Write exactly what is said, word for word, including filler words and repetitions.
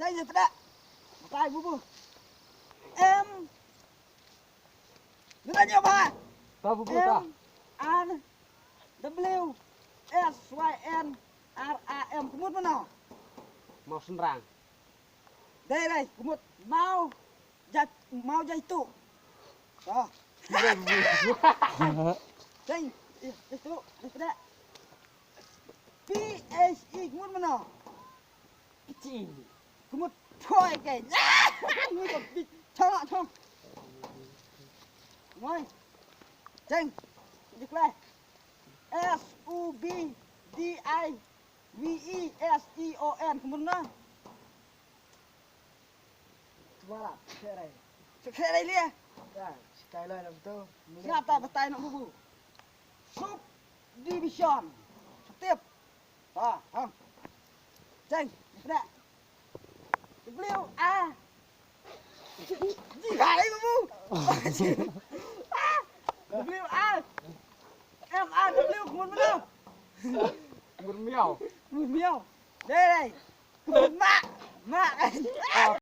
Ïa, tada. Batai bubu. M. Ngan ïa ba. Ta bubu ta. M R W S Y N R A M. Kumut mano? Mawsynrang. Dei, dei, kumut. Maw. Jai, maw jai tu. Ah. Jai. Ih, jai tu. Jai tada. P H E, kumut mano? Pichi. Kumut thoi ke. Kumut ko pi-, chong, chong. Moi. Jeng. Jikle. S U B D I V E S E O N. Kumut na? Subarat, serai. Serai lia. Ya, sekai lai lam tu. Ngap ta batai nak bubu. Subdivision. Tip. Ha, ha. Jeng, kena. W A. Ji hai bubu. W A. M A W, kumut mano? Kumut miaw. Kumut miaw. Dei, dei. Kumut mak. Mak. Ah,